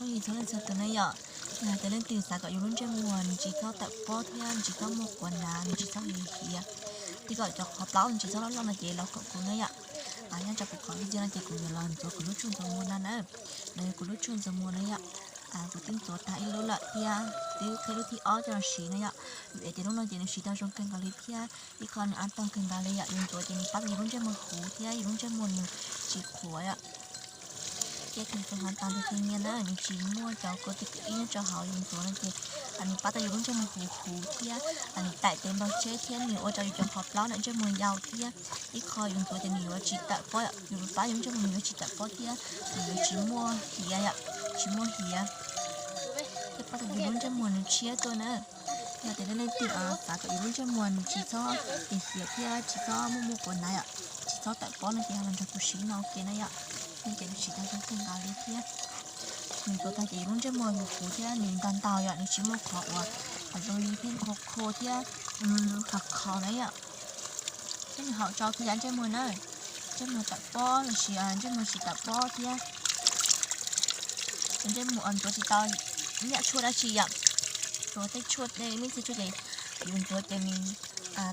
Txhua leej txhua tus na yom, yog hais tias leej twg xav kom yus lub ntsej muag nws tsis txhob tawm pob thiab nws tsis txhob muaj quav hnav, nws tsis txhob hiav hiav, thiab kom cov qhov plaub nws tsis txhob loj loj no ces los koom kuv na yom. Nyob rau kuv qhov video no ces kuv yuav los ntxuav kuv lub tshuaj ntxuav muag no na. No yog kuv lub tshuaj ntxuav muag na yom. Kuv twb ntxuav tag ib lub lawm thiab twb qhib lub thib ob coj los siv na yom. Vim tias lub no ces nws siv tau zoo kawg nkaus li thiab ib qho nws an tog kawg nkaus li yom. Yus ntxuav ces nws pab tau yus lub ntsej muag huv thiab yus lub ntsej muag nws tsis qhuav yom. Ces thaum ntxuav hov tas nws thiaj nyiaj na, nws tsis muaj cov kua twm ib nyob rau hauv yus ntxuav no ces nws pab tau yus lub ntsej muag huv huv thiab nws taim tes npau tsheb thiab nws ua rau yus cov qhov plaub ntawm ntsej muag yau thiab ib qho yus ntxuav ces nws yuav tsis tawm pob, yus pab yus lub ntsej muag nws yuav tsis tawm pob thiab nws yuav tsis muaj hiav yom, tsis muaj hiav thiab pab tau yus lub ntsej muag nws tshiab tuaj na. Yog tias leej twg xav kom yus lub ntsej muag nws tsis txhob hiav hiav thiab tsis txhob muaj muaj quav hnav yom, tsis txhob tawm pob no ces los nrog kuv siv no ua ke na yom. Nws ces nws siv tau zoo kawg nkaus li thiab nws ntxuav tag ces yus lub ntsej muag huv huv thiab nws ntau ntau yom, nws tsis muaj qhov uas zoo li thiab qhuav qhuav thiab qhov qhov na yom. Thiab nws haum rau kev cov ntsej muag na, ntsej muag tawm pob los sis ntsej muag tsis tawm pob thiab ntsej muag ntxuav tsis tau ib yam tshuaj dab tsi yom. Tsuas tej tshuaj tej me ntsis tshuaj ces yus ntxuav ces nws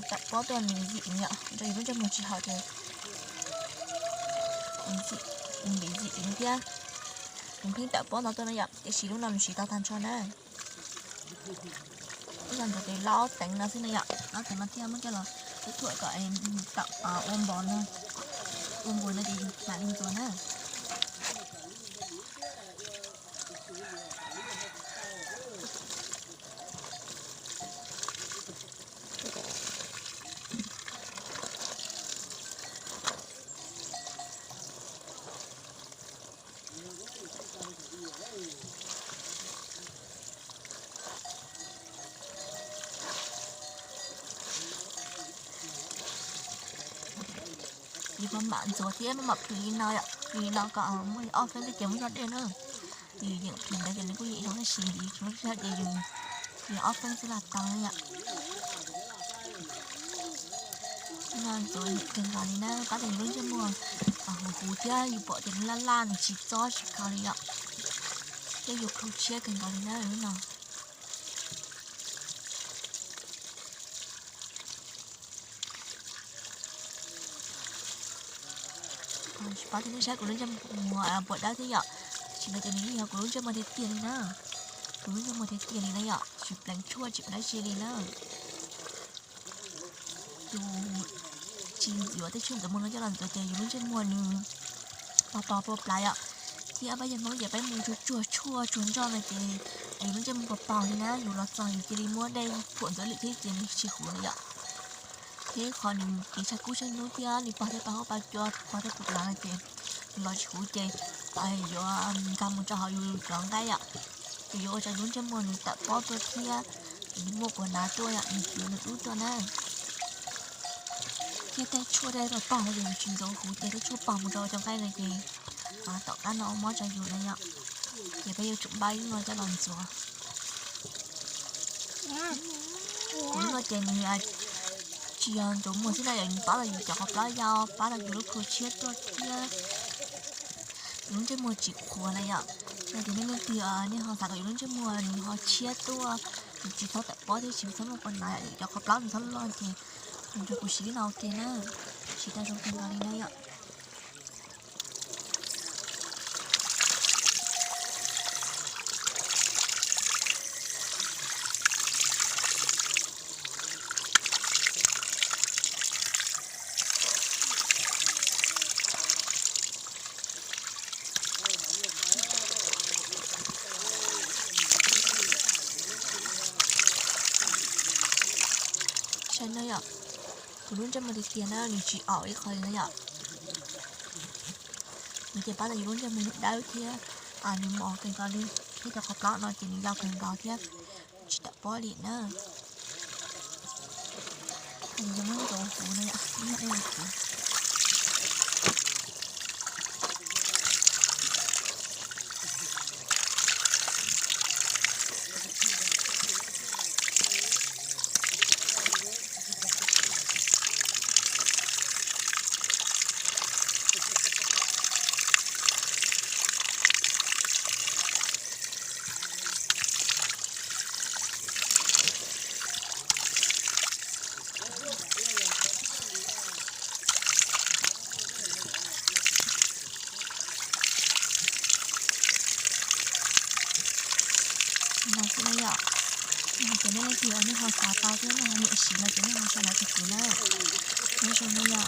tawm pob tuaj nws zim yom, rau yus lub ntsej muag tsis haum ces nws zim, nws zim thiab nws pheej tawm pob no tuaj na yom. Tiam sis lub no nws siv tau tag nrho na. Ib zaug ntxuav ces laub teev no xwb na yom, laub teev no thiaj muab coj los thuam kom tawm ua npov no, ua npov no ces yus mam li ntxuav na. Yus maj mam ntxuav thiab maj mam plhws li no yom, plhws li no kom muaj li ob feeb tej ces muab zog dej na. Yus yeem plhws ntawd ces nws kuj yeem zoo tab sis yus tsis muab zog ces yus plhws ob feeb xwb los tau na yom. No ntxuav kawg nkaus li na, pab tau yus lub ntsej muag huv huv thiab yus pom tias nws laj laj nws tsis txob tsis kho li yom, thiab yus plhu tshiab kawg nkaus li na lub no. Tsis paub tias nej saib kuv lub ntsej muag puas dawb thiab yom, tsis no ces nws yeej yog kuv lub ntsej muag tiag tiag li na. Kuv lub ntsej muag tiag tiag li na yom, tsis pleev tshuaj tsis pleev dab tsi li na. Yus tsis ntxuav tej tshuaj ntxuav muag no coj los ntxuav ces yus lub ntsej muag nws pog pog pua plav yom. Thiab peb yog Hmoob ces peb mus tsuag tsuag tshuaj tsuag nroj no ces yus lub ntsej muag pog pog li na, yus los txog yus cia li muab dej phuam ntxuav lwm thiab ces nws tsis huv li yom. Thiab qhov nws kev tshaj kub tshaj hnub thiab nws pog thiab pog huab pog cua pog thiab pog plav no ces nws los tsis huv ces yuav nkag mus rau hauv yus cov nqaij yom. Ces yuav ua rau yus lub ntsej muag nws tawm pob tuaj thiab nws muaj quav hnav tuaj yom, nws huv nws dub tuaj na. Thiab tej tshuaj tej pog pog no ces yus tsis ntxuav huv ces tej tshuaj pog mus rau cov nqaij no ces tom qab no ua mob rau yus na yom. Ces peb yuav tsum npaj ib lub no coj los ntxuav. Kuv lub no ces nws tsis yog ntxuav muag xwb na yom, nws pab tau yus cov qhov plaub yau, pab tau yus lub plhu tshiab tuaj thiab yus lub ntsej muag tsis qhuav na yom. Yog tias nej leej twg nej ho xav kom yus lub ntsej muag nws ho tshiab tuaj, nws tsis txhob tawm pob thiab tsis txhob muaj quav hnav yom, cov qhov plaub nws txhob loj ces nrog kuv siv lub no ua ke na, siv tau zoo kawg nkaus li na yom. Saib no yom, kuv lub ntsej muag tiag tiag na, nws tsis aum ib qho li na yom. Nws ces pab tau yus lub ntsej muag nws dawb thiab nws mos kawg nkaus li, thiab cov qhov plaub no ces nws yau kawg nkaus thiab tsis tawm pob li na. Yus muab ntxuav huv no yom, muab ntxuav huv. Li no xwb na yom. Yog hais tias nej leej twg nej ho xav tau thiab nej ho nyiam siv no ces nej ho sau ntawv rau kuv na. Nyob zoo na yom.